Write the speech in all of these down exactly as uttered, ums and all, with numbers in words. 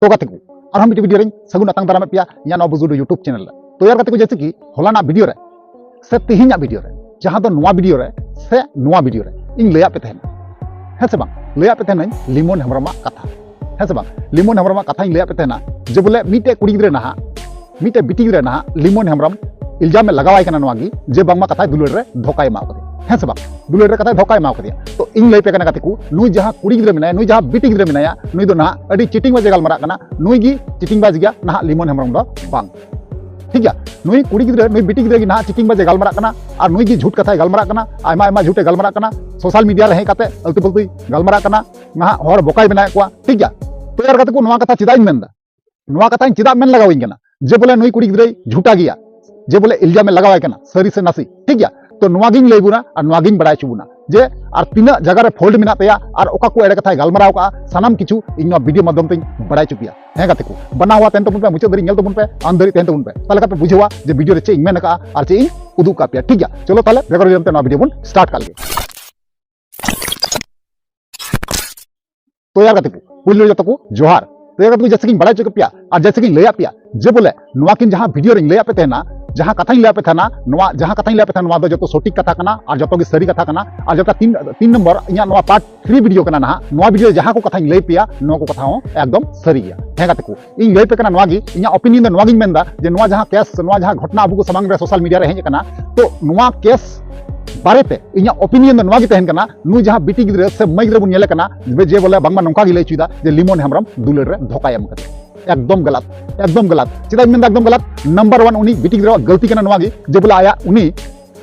ᱛᱚ ᱜᱟᱛᱮ ᱠᱚ, ᱟᱨᱦᱚᱸ ᱢᱤᱫᱴᱤᱡ ᱵᱷᱤᱰᱤᱭᱳ ᱨᱮᱧ ᱥᱟᱹᱜᱩᱱ ᱟᱛᱟᱝ ᱫᱟᱨᱟᱢᱮᱫ ᱯᱮᱭᱟ ᱤᱧᱟᱹᱜ ᱱᱚᱣᱟ ᱵᱩᱡᱩᱰᱩ YouTube ᱪᱮᱱᱮᱞ ᱨᱮ᱾ ᱛᱚ ᱭᱟᱨ ᱜᱟᱛᱮ ᱠᱚ, ᱡᱮᱭᱥᱮ ᱠᱤ ᱦᱚᱞᱟᱱᱟᱜ ᱵᱷᱤᱰᱤᱭᱳ ᱨᱮ ᱥᱮ ᱛᱮᱦᱮᱧᱟᱜ ᱵᱷᱤᱰᱤᱭᱳ ᱨᱮ, ᱡᱟᱦᱟᱸ ᱫᱚ ᱱᱚᱣᱟ ᱵᱷᱤᱰᱤᱭᱳ ᱨᱮ ᱥᱮ ᱱᱚᱣᱟ ᱵᱷᱤᱰᱤᱭᱳ ᱨᱮ ᱤᱧ ᱞᱟᱹᱭᱟᱫ ᱯᱮ ᱛᱟᱦᱮᱱᱟ, ᱦᱮᱸ ᱥᱮ ᱵᱟᱝ? ᱞᱟᱹᱭᱟᱫ ᱯᱮ ᱛᱟᱦᱮᱱᱟᱹᱧ ᱞᱤᱢᱚᱱ ᱦᱮᱢᱵᱨᱚᱢᱟᱜ ᱠᱟᱛᱷᱟ, ᱦᱮᱸ ᱥᱮ ᱵᱟᱝ? ᱞᱤᱢᱚᱱ ᱦᱮᱢᱵᱨᱚᱢᱟᱜ ᱠᱟᱛᱷᱟᱧ ᱞᱟᱹᱭᱟᱫ ᱯᱮ ᱛᱟᱦᱮᱱᱟ ᱡᱮ ᱵᱚᱞᱮ ᱢᱤᱫᱴᱮᱡ ᱠᱩᱲᱤ ᱜᱤᱫᱽᱨᱟᱹ ᱱᱟᱦᱟᱜ, ᱢᱤᱫᱴᱮᱡ ᱵᱤᱴᱤ ᱜᱤᱫᱽᱨᱟᱹ ᱱᱟᱦᱟᱜ ᱞᱤᱢᱚᱱ ᱦᱮᱢᱵᱨᱚᱢ ᱤᱞᱡᱟᱢ ᱮ ᱞᱟᱜᱟᱣᱟᱭ ᱠᱟᱱᱟ ᱱᱚᱣᱟ ᱜᱮ, ᱡᱮ ᱵᱟᱝᱢᱟ ᱠᱟᱛᱷᱟᱭ ᱫᱩᱞᱟᱹᱲ ᱨᱮ ᱫᱷᱳᱠᱟᱭ ᱮᱢᱟᱣ ᱠᱟᱫᱮᱭᱟ, ᱦᱮᱸ ᱥᱮ ᱵᱟᱝ? ᱫᱩᱞᱟᱹᱲ ᱨᱮ ᱠᱟᱛᱷᱟᱭ ᱫᱷᱳᱠᱟᱭ ᱮᱢᱟᱣ ᱠᱟᱫᱮᱭᱟ᱾ ᱛᱚ ᱤᱧ ᱞᱟᱹᱭ ᱯᱮ ᱠᱟᱱᱟ ᱜᱟᱛᱮ ᱠᱚ, ᱱᱩᱭ ᱡᱟᱦᱟᱸ ᱠᱩᱲᱤ ᱜᱤᱫᱽᱨᱟᱹ ᱢᱮᱱᱟᱭᱟ, ᱱᱩᱭ ᱡᱟᱦᱟᱸ ᱵᱤᱴᱤ ᱜᱤᱫᱽᱨᱟᱹ ᱢᱮᱱᱟᱭᱟ, ᱱᱩᱭ ᱫᱚ ᱱᱟᱦᱟᱜ ᱟᱹᱰᱤ ᱪᱤᱴᱤᱝ ᱵᱟᱡᱮ ᱜᱟᱞᱢᱟᱨᱟᱜ ᱠᱟᱱᱟ, ᱱᱩᱭ ᱜᱮ ᱪᱤᱴᱤᱝ ᱵᱟᱡ ᱜᱮᱭᱟ ᱱᱟᱦᱟᱜ, ᱞᱤᱢᱚᱱ ᱦᱮᱢᱵᱨᱚᱢ ᱫᱚ ᱵᱟᱝ᱾ ᱴᱷᱤᱠ ᱜᱮᱭᱟ, ᱱᱩᱭ ᱠᱩᱲᱤ ᱜᱤᱫᱽᱨᱟᱹ, ᱱᱩᱭ ᱵᱤᱴᱤ ᱜᱤᱫᱽᱨᱟᱹ ᱜᱮ ᱱᱟᱦᱟᱜ ᱪᱤᱴᱤᱝ ᱵᱟᱡᱮ ᱜᱟᱞᱢᱟᱨᱟᱜ ᱠᱟᱱᱟ, ᱟᱨ ᱱᱩᱭ ᱜᱮ ᱡᱷᱩᱴ ᱠᱟᱛᱷᱟᱭ ᱜᱟᱞᱢᱟᱨᱟᱜ ᱠᱟᱱᱟ, ᱟᱭᱢᱟ ᱟᱭᱢᱟ ᱡᱷᱩᱴᱮ ᱜᱟᱞᱢᱟᱨᱟᱜ ᱠᱟᱱᱟ᱾ ᱥᱳᱥᱟᱞ ᱢᱤᱰᱤᱭᱟ ᱨᱮ ᱦᱮᱡ ᱠᱟᱛᱮ ᱟᱹᱞᱛᱩ ᱯᱟᱹᱞᱛᱩᱭ ᱜᱟᱞᱢᱟᱨᱟᱜ ᱠᱟᱱᱟ, ᱱᱟᱦᱟᱜ ᱦᱚᱲ ᱵᱚᱠᱟᱭ ᱵᱮᱱᱟᱣᱮᱫ ᱠᱚᱣᱟ᱾ ᱴᱷᱤᱠ ᱜᱮᱭᱟ, ᱛᱚ ᱭᱟᱨ ᱜᱟᱛᱮ ᱠᱚ, ᱱᱚᱣᱟ ᱠᱟᱛᱷᱟ ᱪᱮᱫᱟᱜ ᱤᱧ ᱢᱮᱱᱫᱟ? ᱱᱚᱣᱟ ᱠᱟᱛᱷᱟᱧ ᱪᱮᱫᱟᱜ ᱢᱮᱱ ᱞᱟᱜᱟᱣᱤᱧ ᱠᱟᱱᱟ ᱡᱮ ᱵᱚᱞᱮ ᱱᱩᱭ ᱠᱩᱲᱤ ᱜᱤᱫᱽᱨᱟᱹᱭ ᱡᱷᱩᱴᱟ ᱜᱮᱭᱟ, ᱡᱮ ᱵᱚᱞᱮ ᱤᱞᱡᱟᱢ ᱮ ᱞᱟᱜᱟᱣᱟᱭ ᱠᱟᱱᱟ, ᱥᱟᱹᱨᱤ ᱥᱮ ᱱᱟᱥᱮ? ᱴᱷᱤᱠ ᱜᱮᱭᱟ, ᱛᱚ ᱱᱚᱣᱟ ᱜᱤᱧ ᱞᱟᱹᱭ ᱵᱚᱱᱟ ᱟᱨ ᱱᱚᱣᱟ ᱜᱤᱧ ᱵᱟᱲᱟᱭ ᱦᱚᱪᱚ ᱵᱚᱱᱟ ᱡᱮ ᱟᱨ ᱛᱤᱱᱟᱹᱜ ᱡᱟᱭᱜᱟ ᱨᱮ ᱯᱷᱚᱞᱴ ᱢᱮᱱᱟᱜ ᱛᱟᱭᱟ ᱟᱨ ᱚᱠᱟ ᱠᱚ ᱮᱲᱮ ᱠᱟᱛᱷᱟᱭ ᱜᱟᱞᱢᱟᱨᱟᱣ ᱠᱟᱜᱼᱟ, ᱥᱟᱱᱟᱢ ᱠᱤᱪᱷᱩ ᱤᱧ ᱱᱚᱣᱟ ᱵᱷᱤᱰᱤᱭᱳ ᱢᱟᱫᱽᱫᱷᱚᱢ ᱛᱮᱧ ᱵᱟᱲᱟᱭ ᱦᱚᱪᱚ ᱯᱮᱭᱟ᱾ ᱦᱮᱸ ᱜᱟᱛᱮ ᱠᱚ, ᱵᱟᱱᱟ ᱦᱚᱲ ᱛᱟᱦᱮᱱ ᱛᱟᱵᱚᱱ ᱯᱮ, ᱢᱩᱪᱟᱹᱫ ᱫᱷᱟᱹᱨᱤᱡ ᱧᱮᱞ ᱛᱟᱵᱚᱱ ᱯᱮ, ᱟᱱ ᱫᱷᱟᱹᱨᱤᱡ ᱛᱟᱦᱮᱱ ᱛᱟᱵᱚᱱ ᱯᱮ, ᱛᱟᱦᱚᱞᱮ ᱠᱷᱟᱱ ᱯᱮ ᱵᱩᱡᱷᱟᱹᱣᱟ ᱡᱮ ᱵᱷᱤᱰᱤᱭᱳ ᱨᱮ ᱪᱮᱫ ᱤᱧ ᱢᱮᱱ ᱠᱟᱜᱼᱟ ᱟᱨ ᱪᱮᱫ ᱤᱧ ᱩᱫᱩᱜ ᱠᱟᱜ ᱯᱮᱭᱟ᱾ ᱴᱷᱤᱠ ᱜᱮᱭᱟ, ᱪᱚᱞᱚ ᱛᱟᱦᱚᱞᱮ ᱵᱮᱜᱚᱨ ᱵᱤᱞᱚᱢ ᱛᱮ ᱱᱚᱣᱟ ᱵᱷᱤᱰᱤᱭᱳ ᱵᱚᱱ ᱥᱴᱟᱨᱴ ᱠᱟᱜ ᱞᱮᱜᱮ᱾ ᱛᱚ ᱭᱟᱨ ᱜᱟᱛᱮ ᱠᱚ, ᱯᱩᱭᱞᱩ ᱨᱮ ᱡᱚᱛᱚ ᱠᱚ ᱡᱚᱦᱟᱨ᱾ ᱛᱚ ᱭᱟᱨ ᱜᱟᱛᱮ ᱠᱚ, ᱡᱮᱭᱥᱮ ᱜᱤᱧ ᱵᱟᱲᱟᱭ ᱦᱚᱪᱚ ᱠᱮᱫ ᱯᱮᱭᱟ ᱟᱨ ᱡᱮᱭᱥᱮ ᱜᱤᱧ ᱞᱟᱹᱭᱟᱫ ᱯᱮᱭᱟ ᱡᱮ ᱵᱚᱞᱮ ᱱᱚᱣᱟ ᱠᱤᱱ ᱡᱟᱦᱟᱸ ᱵᱷᱤᱰᱤᱭᱳ ᱨᱤᱧ ᱞᱟᱹᱭᱟᱫ ᱯᱮ ᱛᱟᱦᱮᱱᱟ, ᱡᱟᱦᱟᱸ ᱠᱟᱛᱷᱟᱧ ᱞᱟᱹᱭᱟᱫ ᱯᱮ ᱛᱟᱦᱮᱱᱟ, ᱱᱚᱣᱟ ᱡᱟᱦᱟᱸ ᱠᱟᱛᱷᱟᱧ ᱞᱟᱹᱭᱟᱫ ᱯᱮ ᱛᱟᱦᱮᱱᱟ, ᱱᱚᱣᱟ ᱫᱚ ᱡᱚᱛᱚ ᱥᱚᱴᱷᱤᱠ ᱠᱟᱛᱷᱟ ᱠᱟᱱᱟ ᱟᱨ ᱡᱚᱛᱚ ᱜᱮ ᱥᱟᱹᱨᱤ ᱠᱟᱛᱷᱟ ᱠᱟᱱᱟ᱾ ᱟᱨ ᱡᱚᱛᱚ ᱛᱤᱱ, ᱛᱤᱱ ᱱᱚᱢᱵᱚᱨ ᱤᱧᱟᱹᱜ ᱱᱚᱣᱟ ᱯᱟᱨᱴ ᱛᱷᱨᱤ ᱵᱷᱤᱰᱤᱭᱳ ᱠᱟᱱᱟ ᱱᱟᱦᱟᱜ, ᱱᱚᱣᱟ ᱵᱷᱤᱰᱤᱭᱳ ᱡᱟᱦᱟᱸ ᱠᱚ ᱠᱟᱛᱷᱟᱧ ᱞᱟᱹᱭ ᱯᱮᱭᱟ, ᱱᱚᱣᱟ ᱠᱚ ᱠᱟᱛᱷᱟ ᱦᱚᱸ ᱮᱠᱫᱚᱢ ᱥᱟᱹᱨᱤ ᱜᱮᱭᱟ᱾ ᱦᱮᱸ ᱜᱟᱛᱮ ᱠᱚ, ᱤᱧ ᱞᱟᱹᱭ ᱯᱮ ᱠᱟᱱᱟ ᱱᱚᱣᱟ ᱜᱮ, ᱤᱧᱟᱹᱜ ᱚᱯᱤᱱᱤᱭᱚᱱ ᱫᱚ ᱱᱚᱣᱟ ᱜᱤᱧ ᱢᱮᱱᱫᱟ ᱡᱮ ᱱᱚᱣᱟ ᱡᱟᱦᱟᱸ ᱠᱮᱥ, ᱱᱚᱣᱟ ᱡᱟᱦᱟᱸ ᱜᱷᱚᱴᱱᱟ ᱟᱵᱚ ᱠᱚ ᱥᱟᱢᱟᱝ ᱨᱮ ᱥᱳᱥᱟᱞ ᱢᱤᱰᱤᱭᱟ ᱨᱮ ᱦᱮᱡ ᱟᱠᱟᱱᱟ, ᱛᱚ ᱱᱚᱣᱟ ᱠᱮᱥ ᱵᱟᱨᱮᱛᱮ ᱤᱧᱟᱹᱜ ᱚᱯᱤᱱᱤᱭᱚᱱ ᱫᱚ ᱱᱚᱣᱟ ᱜᱮ ᱛᱟᱦᱮᱱ ᱠᱟᱱᱟ, ᱱᱩᱭ ᱡᱟᱦᱟᱸ ᱵᱤᱴᱤ ᱜᱤᱫᱽᱨᱟᱹ ᱥᱮ ᱢᱟᱹᱭ ᱜᱤᱫᱽᱨᱟᱹ ᱵᱚᱱ ᱧᱮᱞᱮ ᱠᱟᱱᱟ ᱡᱮ ᱵᱚᱞᱮ ᱵᱟᱝᱢᱟ ᱱᱚᱝᱠᱟ ᱜᱮ ᱞᱟᱹᱭ ᱦᱚᱪᱚᱭᱮᱫᱟ ᱡᱮ ᱞᱤᱢᱚᱱ ᱦᱮᱢᱵᱨᱚᱢ ᱫᱩᱞᱟᱹᱲ ᱨᱮ ᱫᱷᱳᱠᱟᱭ ᱮᱢ ᱠᱟᱫᱮᱭᱟ᱾ ᱮᱠᱫᱚᱢ ᱜᱟᱞᱟᱛ, ᱮᱠᱫᱚᱢ ᱜᱟᱞᱟᱛ᱾ ᱪᱮᱫᱟᱜ ᱤᱧ ᱢᱮᱱᱫᱟ ᱮᱠᱫᱚᱢ ᱜᱟᱞᱟᱛ? ᱱᱟᱢᱵᱟᱨ ᱚᱣᱟᱱ, ᱩᱱᱤ ᱵᱤᱴᱤ ᱜᱤᱫᱽᱨᱟᱹᱣᱟᱜ ᱜᱟᱹᱞᱛᱤ ᱠᱟᱱᱟ ᱱᱚᱣᱟ ᱜᱮ ᱡᱮ ᱵᱚᱞᱮ ᱟᱭᱟᱜ ᱩᱱᱤ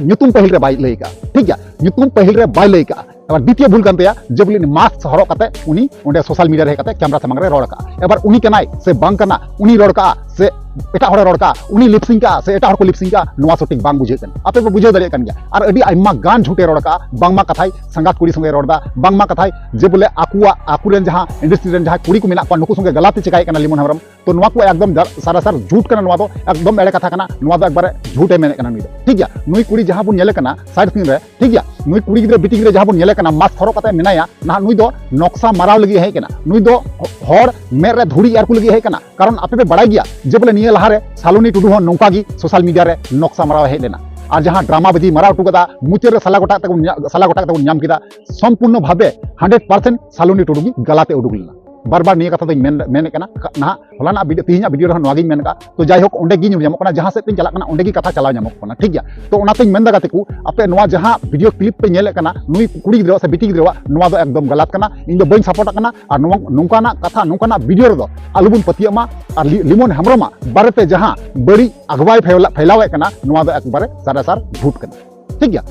ᱧᱩᱛᱩᱢ ᱯᱟᱹᱦᱤᱞ ᱨᱮ ᱵᱟᱭ ᱞᱟᱹᱭ ᱠᱟᱜᱼᱟ᱾ ᱴᱷᱤᱠ ᱜᱮᱭᱟ, ᱧᱩᱛᱩᱢ ᱯᱟᱹᱦᱤᱞ ᱨᱮ ᱵᱟᱭ ᱞᱟᱹᱭ ᱠᱟᱜᱼᱟ᱾ ᱟᱵᱟᱨ ᱫᱤᱛᱤᱭᱚ ᱵᱷᱩᱞ ᱠᱟᱱ ᱛᱟᱭᱟ ᱡᱮ ᱵᱚᱞᱮ ᱩᱱᱤ ᱢᱟᱥᱠ ᱦᱚᱨᱚᱜ ᱠᱟᱛᱮ ᱩᱱᱤ ᱚᱸᱰᱮ ᱥᱳᱥᱟᱞ ᱢᱤᱰᱤᱭᱟ ᱨᱮ ᱦᱮᱡ ᱠᱟᱛᱮ ᱠᱮᱢᱨᱟ ᱥᱟᱢᱟᱝ ᱨᱮ ᱨᱚᱲ ᱠᱟᱜᱼᱟ᱾ ᱮᱵᱟᱨ ᱩᱱᱤ ᱠᱟᱱᱟᱭ ᱥᱮ ᱵᱟᱝ ᱠᱟᱱᱟ, ᱩᱱᱤ ᱨᱚᱲ ᱠᱟᱜᱼᱟ ᱥᱮ ᱮᱴᱟᱜ ᱦᱚᱲᱮ ᱨᱚᱲ ᱠᱟᱜᱼᱟ, ᱩᱱᱤ ᱞᱤᱯᱥᱤᱝ ᱠᱟᱜᱼᱟ ᱥᱮ ᱮᱴᱟᱜ ᱦᱚᱲ ᱠᱚ ᱞᱤᱯᱥᱤᱝ ᱠᱟᱜᱼᱟ, ᱱᱚᱣᱟ ᱥᱚᱴᱷᱤᱠ ᱵᱟᱝ ᱵᱩᱡᱷᱟᱹᱜ ᱠᱟᱱᱟ᱾ ᱟᱯᱮ ᱯᱮ ᱵᱩᱡᱷᱟᱹᱣ ᱫᱟᱲᱮᱭᱟᱜ ᱠᱟᱱ ᱜᱮᱭᱟ᱾ ᱟᱨ ᱟᱹᱰᱤ ᱟᱭᱢᱟ ᱜᱟᱱ ᱡᱷᱩᱴᱮ ᱨᱚᱲ ᱠᱟᱜᱼᱟ, ᱵᱟᱝᱢᱟ ᱠᱟᱛᱷᱟᱭ ᱥᱟᱸᱜᱟᱛ ᱠᱩᱲᱤ ᱥᱚᱸᱜᱮ ᱨᱚᱲ ᱫᱟ, ᱵᱟᱝᱢᱟ ᱠᱟᱛᱷᱟᱭ ᱡᱮ ᱵᱚᱞᱮ ᱟᱠᱚᱣᱟᱜ, ᱟᱠᱚᱨᱮᱱ ᱡᱟᱦᱟᱸ ᱤᱱᱰᱟᱥᱴᱨᱤ ᱨᱮᱱ ᱡᱟᱦᱟᱸᱭ ᱠᱩᱲᱤ ᱠᱚ ᱢᱮᱱᱟᱜ ᱠᱚᱣᱟ, ᱱᱩᱠᱩ ᱥᱚᱸᱜᱮ ᱜᱟᱞᱟᱛ ᱮ ᱪᱮᱠᱟᱭᱮᱫ ᱠᱟᱱᱟ ᱞᱤᱢᱚᱱ ᱦᱮᱢᱵᱨᱚᱢ᱾ ᱛᱚ ᱱᱚᱣᱟ ᱠᱚ ᱮᱠᱫᱚᱢ ᱡᱟ-, ᱥᱟᱨᱟᱥᱟᱨ ᱡᱷᱩᱴ ᱠᱟᱱᱟ, ᱱᱚᱣᱟ ᱫᱚ ᱮᱠᱫᱚᱢ ᱮᱲᱮ ᱠᱟᱛᱷᱟ ᱠᱟᱱᱟ, ᱱᱚᱣᱟ ᱫᱚ ᱮᱠᱵᱟᱨᱮ ᱡᱷᱩᱴᱮ ᱢᱮᱱᱮᱫ ᱠᱟᱱᱟ ᱱᱩᱭ ᱫᱚ᱾ ᱴᱷᱤᱠ ᱜᱮᱭᱟ, ᱱᱩᱭ ᱠᱩᱲᱤ ᱡᱟᱦᱟᱸ ᱵᱚᱱ ᱧᱮᱞᱮ ᱠᱟᱱᱟ ᱥᱟᱭᱤᱰ ᱥᱤᱱ ᱨᱮ, ᱴᱷᱤᱠ ᱜᱮᱭᱟ, ᱱᱩᱭ ᱠᱩᱲᱤ ᱜᱤᱫᱽᱨᱟᱹ, ᱵᱤᱴᱤ ᱜᱤᱫᱽᱨᱟᱹ ᱡᱟᱦᱟᱸ ᱵᱚᱱ ᱧᱮᱞᱮ ᱠᱟᱱᱟ, ᱢᱟᱥᱠ ᱦᱚᱨᱚᱜ ᱠᱟᱛᱮ ᱢᱮᱱᱟᱭᱟ, ᱱᱟᱦᱟᱜ ᱱᱩᱭ ᱫᱚ ᱱᱚᱠᱥᱟ ᱢᱟᱨᱟᱣ ᱞᱟᱹᱜᱤᱫ ᱦᱮᱡ ᱠᱟᱱᱟ, ᱱᱩᱭ ᱫᱚ ᱦᱚᱲ ᱢᱮ ᱨᱮ ᱫᱷᱩᱲᱤ ᱮᱨ ᱠᱚ ᱞᱟᱹᱜᱤᱫ ᱦᱮᱡ ᱠᱟᱱᱟ᱾ ᱠᱟᱨᱚᱱ ᱟᱯᱮ ᱯᱮ ᱵᱟᱲᱟᱭ ᱜᱮᱭᱟ ᱡᱮ ᱵᱚᱞᱮ ᱱᱤᱭᱟᱹ ᱞᱟᱦᱟᱨᱮ ᱥᱟᱞᱩᱱᱤ ᱴᱩᱰᱩ ᱦᱚᱸ ᱱᱚᱝᱠᱟ ᱜᱮ ᱥᱳᱥᱟᱞ ᱢᱤᱰᱤᱭᱟ ᱨᱮ ᱱᱚᱠᱥᱟ ᱢᱟᱨᱟᱣ ᱦᱮᱡ ᱞᱮᱱᱟ, ᱟᱨ ᱡᱟᱦᱟᱸ ᱰᱨᱟᱢᱟ ᱵᱟᱡᱤ ᱢᱟᱨᱟᱣ ᱦᱚᱴᱚ ᱠᱟᱫᱟ, ᱢᱩᱪᱟᱹᱫ ᱨᱮ ᱥᱟᱞᱟ ᱜᱚᱴᱟ ᱛᱮᱵᱚᱱ ᱧᱟ-, ᱥᱟᱞᱟ ᱜᱚᱴᱟ ᱠᱟᱛᱮ ᱵᱚᱱ ᱧᱟᱢ ᱠᱮᱫᱟ᱾ ᱥᱚᱢᱯᱩᱨᱱᱚ ᱵᱷᱟᱵᱮ ᱦᱟᱱᱰᱨᱮᱰ ᱯᱟᱨᱥᱮᱱᱴ ᱥᱟᱞᱩᱱᱤ ᱴᱩᱰᱩ ᱜᱮ ᱜᱟᱞᱟᱛᱮ ᱩᱰᱩᱠ ᱞᱮᱱᱟ᱾ ᱵᱟᱨ ᱵᱟᱨ ᱱᱤᱭᱟᱹ ᱠᱟᱛᱷᱟ ᱫᱚᱧ ᱢᱮᱱ, ᱢᱮᱱᱮᱫ ᱠᱟᱱᱟ᱾ ᱠᱟ-, ᱱᱟᱦᱟᱜ ᱦᱚᱞᱟᱱᱟᱜ ᱵᱷᱤᱰᱤᱭᱳ, ᱛᱮᱦᱮᱧᱟᱜ ᱵᱷᱤᱰᱤᱭᱳ ᱨᱮᱦᱚᱸ ᱱᱚᱣᱟ ᱜᱤᱧ ᱢᱮᱱ ᱠᱟᱜᱼᱟ᱾ ᱛᱚ ᱡᱟᱭᱦᱳᱠ, ᱚᱸᱰᱮ ᱜᱮ ᱧᱮᱞ ᱧᱟᱢᱚᱜ ᱠᱟᱱᱟ, ᱡᱟᱦᱟᱸ ᱥᱮᱫ ᱛᱤᱧ ᱪᱟᱞᱟᱜ ᱠᱟᱱᱟ, ᱚᱸᱰᱮ ᱜᱮ ᱠᱟᱛᱷᱟ ᱪᱟᱞᱟᱣ ᱧᱟᱢᱚᱜ ᱠᱟᱱᱟ, ᱴᱷᱤᱠ ᱜᱮᱭᱟ? ᱛᱚ ᱚᱱᱟᱛᱮᱧ ᱢᱮᱱᱫᱟ ᱜᱟᱛᱮ ᱠᱚ, ᱟᱯᱮ ᱱᱚᱣᱟ ᱡᱟᱦᱟᱸ ᱵᱷᱤᱰᱤᱭᱳ ᱠᱞᱤᱯ ᱯᱮ ᱧᱮᱞᱮᱫ ᱠᱟᱱᱟ, ᱱᱩᱭ ᱠᱩᱲᱤ ᱜᱤᱫᱽᱨᱟᱹ ᱥᱮ ᱵᱤᱴᱤ ᱜᱤᱫᱽᱨᱟᱹᱣᱟᱜ, ᱱᱚᱣᱟ ᱫᱚ ᱮᱠᱫᱚᱢ ᱜᱟᱞᱟᱛ ᱠᱟᱱᱟ᱾ ᱤᱧ ᱫᱚ ᱵᱟᱹᱧ ᱥᱟᱯᱳᱨᱴᱟᱜ ᱠᱟᱱᱟ᱾ ᱟᱨ ᱱᱚᱣᱟ, ᱱᱚᱝᱠᱟᱱᱟᱜ ᱠᱟᱛᱷᱟ, ᱱᱚᱝᱠᱟᱱᱟᱜ ᱵᱷᱤᱰᱤᱭᱳ ᱨᱮᱫᱚ ᱟᱞᱚᱵᱚᱱ ᱯᱟᱹᱛᱭᱟᱹᱜ ᱢᱟ᱾ ᱟᱨ ᱞᱤ-, ᱞᱤᱢᱚᱱ ᱦᱮᱢᱵᱨᱚᱢᱟᱜ ᱵᱟᱨᱮᱛᱮ ᱡᱟᱦᱟᱸ ᱵᱟᱹᱲᱤᱡ ᱟᱜᱽᱣᱟᱭ ᱯᱷᱮᱞᱟ-, ᱯᱷᱮᱞᱟᱣᱮᱫ ᱠᱟᱱᱟ, ᱱᱚᱣᱟ ᱫᱚ ᱮᱠᱵᱟᱨᱮ ᱥᱟᱨᱟᱥᱟᱨ ᱡᱷᱩᱴ ᱠᱟᱱᱟ, ᱴᱷᱤᱠ ᱜᱮᱭᱟ?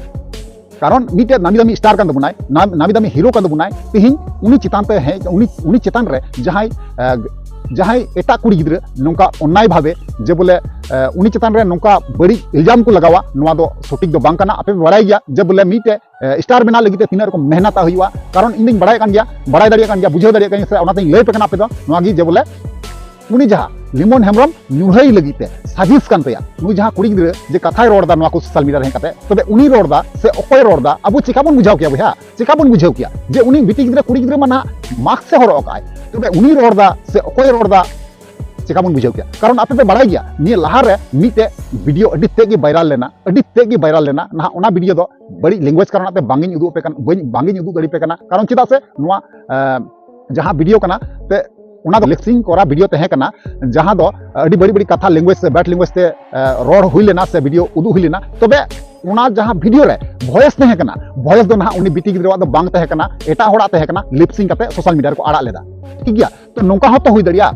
ᱠᱟᱨᱚᱱ ᱢᱤᱫᱴᱮᱡ ᱱᱟᱢᱤ ᱫᱟᱢᱤ ᱥᱴᱟᱨ ᱠᱟᱱ ᱛᱟᱵᱚᱱᱟᱭ, ᱱᱟᱢ-, ᱱᱟᱢᱤ ᱫᱟᱢᱤ ᱦᱤᱨᱳ ᱠᱟᱱ ᱛᱟᱵᱚᱱᱟᱭ, ᱛᱤᱦᱤᱧ ᱩᱱᱤ ᱪᱮᱛᱟᱱ ᱛᱮ ᱦᱮᱡ, ᱩᱱᱤ, ᱩᱱᱤ ᱪᱮᱛᱟᱱ ᱨᱮ ᱡᱟᱦᱟᱸᱭ, ᱮ, ᱡᱟᱦᱟᱸᱭ ᱮᱴᱟᱜ ᱠᱩᱲᱤ ᱜᱤᱫᱽᱨᱟᱹ ᱱᱚᱝᱠᱟ ᱚᱱᱱᱟᱭ ᱵᱷᱟᱵᱮ ᱡᱮ ᱵᱚᱞᱮ, ᱮ, ᱩᱱᱤ ᱪᱮᱛᱟᱱ ᱨᱮ ᱱᱚᱝᱠᱟ ᱵᱟᱹᱲᱤᱡ ᱤᱞᱡᱟᱢ ᱠᱚ ᱞᱟᱜᱟᱣᱟ, ᱱᱚᱣᱟ ᱫᱚ ᱥᱚᱴᱷᱤᱠ ᱫᱚ ᱵᱟᱝ ᱠᱟᱱᱟ᱾ ᱟᱯᱮ ᱯᱮ ᱵᱟᱲᱟᱭ ᱜᱮᱭᱟ ᱡᱮ ᱵᱚᱞᱮ ᱢᱤᱫᱴᱮᱡ, ᱮ, ᱥᱴᱟᱨ ᱵᱮᱱᱟᱣ ᱞᱟᱹᱜᱤᱫ ᱛᱮ ᱛᱤᱱᱟᱹᱜ ᱨᱚᱠᱚᱢ ᱢᱮᱦᱱᱟᱛ ᱦᱩᱭᱩᱜᱼᱟ᱾ ᱠᱟᱨᱚᱱ ᱤᱧ ᱫᱚᱧ ᱵᱟᱲᱟᱭ ᱠᱟᱱ ᱜᱮᱭᱟ, ᱵᱟᱲᱟᱭ ᱫᱟᱲᱮᱭᱟᱜ ᱠᱟᱱ ᱜᱮᱭᱟ, ᱵᱩᱡᱷᱟᱹᱣ ᱫᱟᱲᱮᱭᱟᱜ ᱠᱟᱱ ᱜᱮᱭᱟ, ᱥᱮ ᱚᱱᱟᱛᱮᱧ ᱞᱟᱹᱭ ᱟᱯᱮ ᱠᱟᱱᱟ ᱟᱯᱮ ᱫᱚ ᱱᱚᱣᱟ ᱜᱮ ᱡᱮ ᱵᱚᱞᱮ ᱩᱱᱤ ᱡᱟᱦᱟᱸ ᱞᱤᱢᱚᱱ ᱦᱮᱢᱵᱨᱚᱢ ᱧᱩᱨᱦᱟᱹᱭ ᱞᱟᱹᱜᱤᱫ ᱛᱮ ᱥᱟᱡᱤᱥ ᱠᱟᱱ ᱛᱟᱭᱟ, ᱱᱩᱭ ᱡᱟᱦᱟᱸ ᱠᱩᱲᱤ ᱜᱤᱫᱽᱨᱟᱹ ᱡᱮ ᱠᱟᱛᱷᱟᱭ ᱨᱚᱲ ᱮᱫᱟ ᱱᱚᱣᱟ ᱠᱚ ᱥᱳᱥᱟᱞ ᱢᱤᱰᱤᱭᱟ ᱨᱮ ᱦᱮᱡ ᱠᱟᱛᱮ, ᱛᱚᱵᱮ ᱩᱱᱤ ᱨᱚᱲ ᱮᱫᱟ ᱥᱮ ᱚᱠᱚᱭ ᱨᱚᱲ ᱮᱫᱟ, ᱟᱵᱚ ᱪᱤᱠᱟ ᱵᱚᱱ ᱵᱩᱡᱷᱟᱹᱣ ᱠᱮᱭᱟ ᱵᱚᱭᱦᱟ? ᱪᱤᱠᱟ ᱵᱚᱱ ᱵᱩᱡᱷᱟᱹᱣ ᱠᱮᱭᱟ ᱡᱮ ᱩᱱᱤ ᱵᱤᱴᱤ ᱜᱤᱫᱽᱨᱟᱹ, ᱠᱩᱲᱤ ᱜᱤᱫᱽᱨᱟᱹ ᱢᱟ ᱱᱟᱦᱟᱜ ᱢᱟᱥᱠ ᱮ ᱦᱚᱨᱚᱜ ᱟᱠᱟᱫ ᱟᱭ, ᱛᱚᱵᱮ ᱩᱱᱤ ᱨᱚᱲ ᱮᱫᱟ ᱥᱮ ᱚᱠᱚᱭ ᱨᱚᱲ ᱮᱫᱟ? ᱪᱤᱠᱟ ᱵᱚᱱ ᱵᱩᱡᱷᱟᱹᱣ ᱠᱮᱭᱟ? ᱠᱟᱨᱚᱱ ᱟᱯᱮ ᱯᱮ ᱵᱟᱲᱟᱭ ᱜᱮᱭᱟ, ᱱᱤᱭᱟᱹ ᱞᱟᱦᱟᱨᱮ ᱢᱤᱫᱴᱮᱡ ᱵᱷᱤᱰᱤᱭᱳ ᱟᱹᱰᱤ ᱛᱮᱫ ᱜᱮ ᱵᱷᱟᱭᱨᱟᱞ ᱞᱮᱱᱟ, ᱟᱹᱰᱤ ᱛᱮᱫ ᱜᱮ ᱵᱷᱟᱭᱨᱟᱞ ᱞᱮᱱᱟ᱾ ᱱᱟᱦᱟᱜ ᱚᱱᱟ ᱵᱷᱤᱰᱤᱭᱳ ᱫᱚ ᱵᱟᱹᱲᱤᱡ ᱞᱮᱝᱜᱩᱭᱮᱡᱽ ᱠᱟᱨᱚᱱ ᱛᱮ ᱵᱟᱝ ᱤᱧ ᱩᱫᱩᱜ ᱟᱯᱮ ᱠᱟᱱᱟ, ᱵᱟᱹᱧ, ᱵᱟᱝ ᱤᱧ ᱩᱫᱩᱜ ᱫᱟᱲᱮ ᱯᱮ ᱠᱟᱱᱟ᱾ ᱠᱟᱨᱚᱱ ᱪᱮᱫᱟᱜ ᱥᱮ ᱱᱚᱣᱟ, ᱮ, ᱡᱟᱦᱟᱸ ᱵᱷᱤᱰᱤᱭᱳ ᱠᱟᱱᱟ, ᱛᱮ ᱚᱱᱟ ᱫᱚ ᱞᱤᱯ ᱥᱤᱝ ᱠᱚᱨᱟ ᱵᱷᱤᱰᱤᱭᱳ ᱛᱟᱦᱮᱸ ᱠᱟᱱᱟ, ᱡᱟᱦᱟᱸ ᱫᱚ ᱟᱹᱰᱤ ᱵᱟᱹᱲᱤᱡ ᱵᱟᱹᱲᱤᱡ ᱠᱟᱛᱷᱟ, ᱞᱮᱝᱜᱩᱭᱮᱡᱽ ᱥᱮ ᱵᱮᱰ ᱞᱮᱝᱜᱩᱭᱮᱡᱽ ᱛᱮ, ᱮ, ᱨᱚᱲ ᱦᱩᱭ ᱞᱮᱱᱟ ᱥᱮ ᱵᱷᱤᱰᱤᱭᱳ ᱩᱫᱩᱜ ᱦᱩᱭ ᱞᱮᱱᱟ᱾ ᱛᱚᱵᱮ ᱚᱱᱟ ᱡᱟᱦᱟᱸ ᱵᱷᱤᱰᱤᱭᱳ ᱨᱮ ᱵᱷᱚᱭᱮᱥ ᱛᱟᱦᱮᱸ ᱠᱟᱱᱟ, ᱵᱷᱚᱭᱮᱥ ᱫᱚ ᱱᱟᱦᱟᱜ ᱩᱱᱤ ᱵᱤᱴᱤ ᱜᱤᱫᱽᱨᱟᱹᱣᱟᱜ ᱫᱚ ᱵᱟᱝ ᱛᱟᱦᱮᱸ ᱠᱟᱱᱟ, ᱮᱴᱟᱜ ᱦᱚᱲᱟᱜ ᱛᱟᱦᱮᱸ ᱠᱟᱱᱟ, ᱞᱤᱯ ᱥᱤᱝ ᱠᱟᱛᱮ ᱥᱳᱥᱟᱞ ᱢᱤᱰᱤᱭᱟ ᱨᱮᱠᱚ ᱟᱲᱟᱜ ᱞᱮᱫᱟ, ᱴᱷᱤᱠ ᱜᱮᱭᱟ? ᱛᱚ ᱱᱚᱝᱠᱟ ᱦᱚᱸᱛᱚ ᱦᱩᱭ ᱫᱟᱲᱮᱭᱟᱜᱼᱟ᱾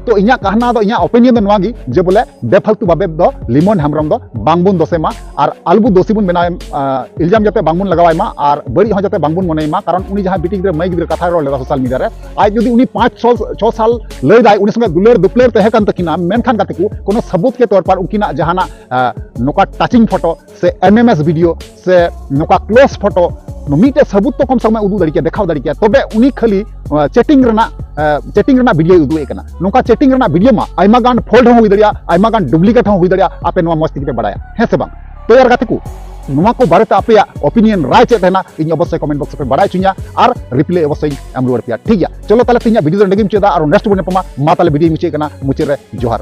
ᱛᱚ ᱤᱧᱟᱹᱜ ᱠᱟᱦᱱᱟ ᱫᱚ, ᱤᱧᱟᱹᱜ ᱚᱯᱤᱱᱤᱭᱚᱱ ᱫᱚ ᱱᱚᱣᱟ ᱜᱮ ᱡᱮ ᱵᱚᱞᱮ ᱵᱮᱯᱷᱟᱞᱛᱩ ᱵᱷᱟᱵᱮ ᱫᱚ ᱞᱤᱢᱚᱱ ᱦᱮᱢᱵᱨᱚᱢ ᱫᱚ ᱵᱟᱝᱵᱚᱱ ᱫᱳᱥᱮ ᱢᱟ, ᱟᱨ ᱟᱞᱵᱩ ᱫᱳᱥᱤ ᱵᱚᱱ ᱵᱮᱱᱟᱣ, ᱟ, ᱤᱞᱡᱟᱢ ᱡᱟᱛᱮ ᱵᱟᱝᱵᱚᱱ ᱞᱟᱜᱟᱣᱟᱭ ᱢᱟ, ᱟᱨ ᱵᱟᱹᱲᱤᱡ ᱦᱚᱸ ᱡᱟᱛᱮ ᱵᱟᱝᱵᱚᱱ ᱢᱚᱱᱮᱭ ᱢᱟ᱾ ᱠᱟᱨᱚᱱ ᱩᱱᱤ ᱡᱟᱦᱟᱸ ᱵᱤᱴᱤ ᱜᱤᱫᱽᱨᱟᱹ, ᱢᱟᱹᱭ ᱜᱤᱫᱽᱨᱟᱹ ᱠᱟᱛᱷᱟᱭ ᱨᱚᱲ ᱞᱮᱫᱟ ᱥᱳᱥᱟᱞ ᱢᱤᱰᱤᱭᱟ ᱨᱮ, ᱟᱡ ᱡᱩᱫᱤ ᱩᱱᱤ ᱯᱟᱸᱪ ᱪᱷᱚ, ᱪᱷᱚ ᱥᱟᱞ ᱞᱟᱹᱭ ᱫᱟᱭ, ᱩᱱᱤ ᱥᱚᱸᱜᱮ ᱫᱩᱞᱟᱹᱲ ᱫᱩᱯᱞᱟᱹᱲ ᱛᱟᱦᱮᱸ ᱠᱟᱱ ᱛᱟᱹᱠᱤᱱᱟ, ᱢᱮᱱᱠᱷᱟᱱ ᱜᱟᱛᱮ ᱠᱚ, ᱠᱳᱱᱳ ᱥᱟᱵᱩᱛ ᱠᱮ ᱛᱚᱨ ᱯᱟᱨ ᱩᱱᱠᱤᱱᱟᱜ ᱡᱟᱦᱟᱱᱟᱜ, ᱟ, ᱱᱚᱝᱠᱟ ᱴᱟᱪᱤᱝ ᱯᱷᱳᱴᱳ ᱥᱮ ᱮᱢ ᱮᱢ ᱮᱥ ᱵᱷᱤᱰᱤᱭᱳ ᱥᱮ ᱱᱚᱝᱠᱟ ᱠᱞᱳᱡᱽ ᱯᱷᱳᱴᱳ, ᱢᱤᱫᱴᱮᱡ ᱥᱟᱵᱩᱛ ᱛᱚ ᱠᱚᱢ ᱥᱮ ᱠᱚᱢ ᱩᱫᱩᱜ ᱫᱟᱲᱮ ᱠᱮᱭᱟ, ᱫᱮᱠᱷᱟᱣ ᱫᱟᱲᱮ ᱠᱮᱭᱟ᱾ ᱛᱚᱵᱮ ᱩᱱᱤ ᱠᱷᱟᱹᱞᱤ, ᱟ, ᱪᱮᱴᱤᱝ ᱨᱮᱱᱟᱜ, ᱟ, ᱪᱮᱴᱤᱝ ᱨᱮᱱᱟᱜ ᱵᱷᱤᱰᱤᱭᱳᱭ ᱩᱫᱩᱜ ᱮᱫ ᱠᱟᱱᱟ᱾ ᱱᱚᱝᱠᱟ ᱪᱮᱴᱤᱝ ᱨᱮᱱᱟᱜ ᱵᱷᱤᱰᱤᱭᱳ ᱢᱟ ᱟᱭᱢᱟ ᱜᱟᱱ ᱯᱷᱚᱞᱰ ᱦᱚᱸ ᱦᱩᱭ ᱫᱟᱲᱮᱭᱟᱜᱼᱟ, ᱟᱭᱢᱟ ᱜᱟᱱ ᱰᱩᱯᱞᱤᱠᱮᱴ ᱦᱚᱸ ᱦᱩᱭ ᱫᱟᱲᱮᱭᱟᱜᱼᱟ, ᱟᱯᱮ ᱱᱚᱣᱟ ᱢᱚᱡᱽ ᱛᱮᱜᱮ ᱯᱮ ᱵᱟᱲᱟᱭᱟ, ᱦᱮᱸ ᱥᱮ ᱵᱟᱝ? ᱛᱚ ᱭᱟᱨ ᱜᱟᱛᱮ ᱠᱚ, ᱱᱚᱣᱟ ᱠᱚ ᱵᱟᱨᱮᱛᱮ ᱟᱯᱮᱭᱟᱜ ᱚᱯᱤᱱᱤᱭᱚᱱ, ᱨᱟᱭ ᱪᱮᱫ ᱛᱟᱦᱮᱱᱟ, ᱤᱧ ᱚᱵᱚᱥᱥᱳᱭ ᱠᱚᱢᱮᱱᱴ ᱵᱚᱠᱥ ᱨᱮᱯᱮ ᱵᱟᱲᱟᱭ ᱦᱚᱪᱚᱧᱟ, ᱟᱨ ᱨᱤᱯᱞᱟᱭ ᱚᱵᱚᱥᱥᱳᱭ ᱤᱧ ᱮᱢ ᱨᱩᱣᱟᱹᱲ ᱯᱮᱭᱟ, ᱴᱷᱤᱠ ᱜᱮᱭᱟ? ᱪᱚᱞᱚ ᱛᱟᱦᱞᱮ ᱛᱮᱦᱮᱧᱟᱜ ᱵᱷᱤᱰᱤᱭᱳ ᱫᱚ ᱱᱚᱸᱰᱮ ᱜᱮ ᱢᱩᱪᱟᱹᱫᱟ, ᱟᱨ ᱱᱮᱠᱥᱴ ᱵᱚᱱ ᱧᱟᱯᱟᱢᱟ᱾ ᱢᱟ ᱛᱟᱦᱞᱮ ᱵᱷᱤᱰᱤᱭᱳ ᱢᱩᱪᱟᱹᱫ ᱠᱟᱱᱟ, ᱢᱩᱪᱟᱹᱫ ᱨᱮ ᱡᱚᱦᱟᱨ᱾